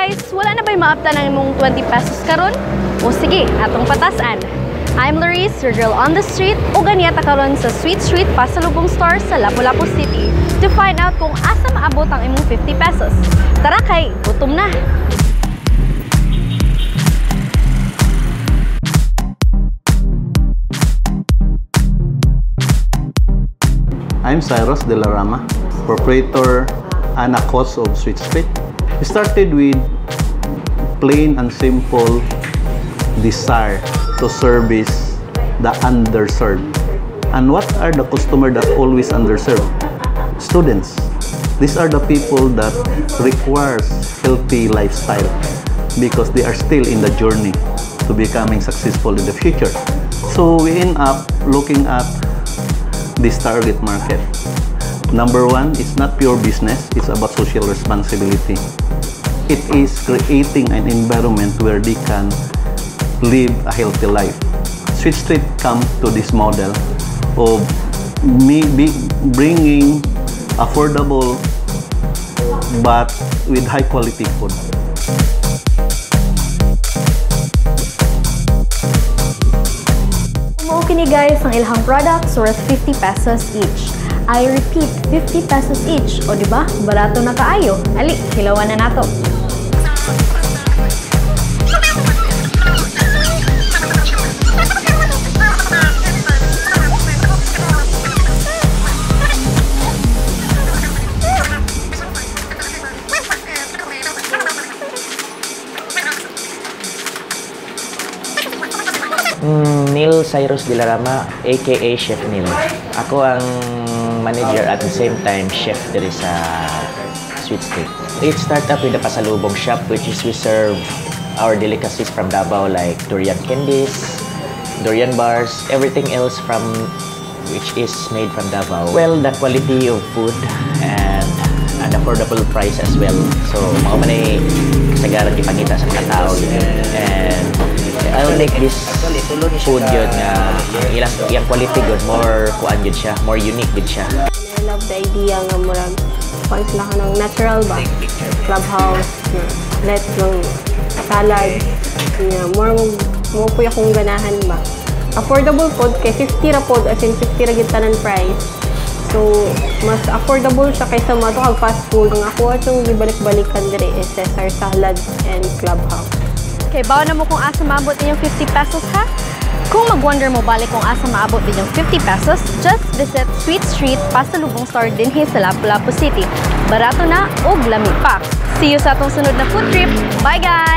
Guys, wala na ba'y maapta ng imong 20 pesos karon? O sige, atong patasan. I'm Laurice, your girl on the street, o ganiyata karon sa Sweet Street Pasalubong Store sa Lapu-Lapu City to find out kung asa maabot ang imong 50 pesos. Tara kay, gutom na! I'm Cyrus De La Rama, proprietor and a coach of Sweet Street. We started with plain and simple desire to service the underserved. And what are the customer that always underserved? Students. These are the people that requires healthy lifestyle because they are still in the journey to becoming successful in the future. So we end up looking at this target market. Number one, it's not pure business, it's about social responsibility. It is creating an environment where they can live a healthy life. Sweet Street come to this model of me bringing affordable but with high quality food. Mao kini guys ang ilang products worth 50 pesos each. I repeat, 50 pesos each. O diba? Barato na kaayo. Ali, hilawan na nato. Neil Cyrus De La Rama, aka Chef Neil. Ako ang manager at the same time chef diri sa Sweet Street. It started up with the Pasalubong shop, which is we serve our delicacies from Davao like durian candies, durian bars, everything else from which is made from Davao. Well, the quality of food and an affordable price as well. So, mao man ay kasagaran gipangita sa mga tao. And I'll make this food yun nga ilang iyang quality good, more kuan yun siya, more unique good siya. I love the idea nga murag kuan sila kanang natural ba, clubhouse na let ng salad nga more mo po akong ganahan ba. Affordable pod kay 50 ra pod, as in 50 ra gyud tanan price. So mas affordable siya kaysa mga kag fast food. Ang ako atong gibalik-balikan diri is Caesar salad and clubhouse. Okay, bawa na mo kung asa maabot ninyong 50 pesos ha? Kung mag-wonder mo balik kung asa maabot ninyong 50 pesos, just visit Sweet Street Pasalubong Store dinhi sa Lapu-Lapu City. Barato na og lami pa. See you sa atong sunod na food trip. Bye guys!